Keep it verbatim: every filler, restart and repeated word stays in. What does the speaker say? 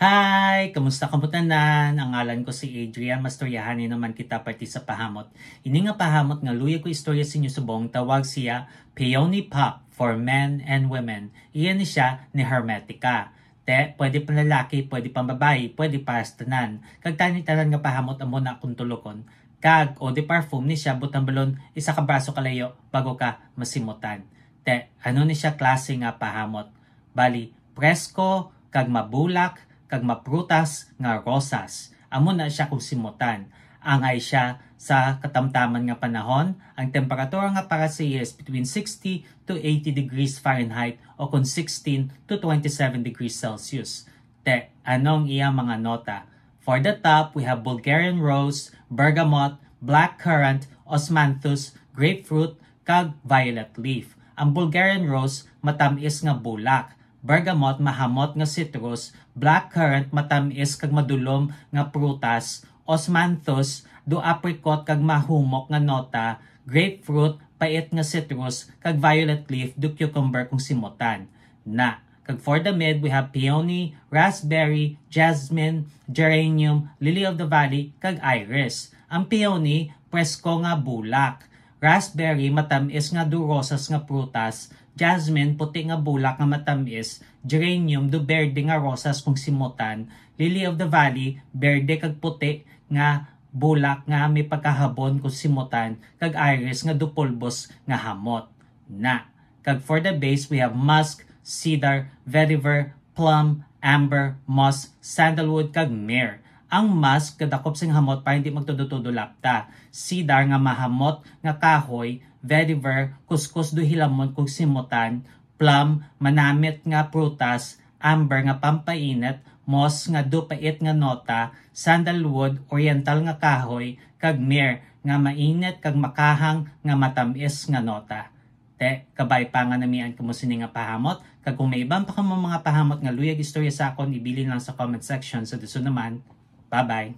Hi! Kamusta kamo tanan? Ang ngalan ko si Adrian. Mastoryahanay naman kita parte sa pahamot. Ini nga pahamot nga luyag ko istorya sa inyo subong, tawag siya Peony Pop for Men and Women. Iya ni siya ni Hermetica. Te, pwede pang lalaki, pwede pang babayi, pwede para sa tanan. Kag tani tanan nga pahamot amo na akong tulokon. Kag eau de parfum ni siya, butang balon, isa ka braso kalayo bago ka masimutan. Te, ano ni siya klase nga pahamot? Bali, presko, kag mabulak, kag maprutas nga rosas. Amo na siya kung simutan. Angay siya sa katamtaman nga panahon, ang temperatura nga para sa iya is between sixty to eighty degrees Fahrenheit o kung sixteen to twenty-seven degrees Celsius. Te, ano ang iya mga nota? For the top, we have Bulgarian rose, bergamot, black currant, osmanthus, grapefruit, kag violet leaf. Ang Bulgarian rose, matamis nga bulak. Bergamot, mahamot nga citrus. Black currant, matamis kag madulom nga prutas. Osmanthus, do apricot kag mahumok nga nota. Grapefruit, pait nga citrus. Kag violet leaf, do cucumber kung simutan. Na. Kag for the mid, we have peony, raspberry, jasmine, geranium, lily of the valley, kag iris. Ang peony, presko nga bulak. Raspberry, matamis nga do rosas nga prutas. Jasmine, puti nga bulak nga matamis. Geranium, do berde nga rosas kung simutan. Lily of the valley, berde kag puti nga bulak nga may pagkahabon kung simutan. Kag iris nga do pulbos nga hamot. Na. Kag for the base, we have musk, cedar, vetiver, plum, amber, moss, sandalwood, kag myrrh. Ang musk gadakop sing hamot para hindi magtudo-tudo lapta. Cedar nga mahamot nga kahoy, vetiver, kuskus do hilamon kung simutan, plum, manamit nga prutas, amber nga pampainit, moss nga do pait nga nota, sandalwood, oriental nga kahoy, kag myrrh nga mainit kag makahang nga matamis nga nota. Te, kabay pa nga namian kamo sini nga pahamot, kag kung may iban pa kamo mga pahamot nga luyag istorya sa akon, ibilin lang sa comment section. Sa dason naman, bye-bye.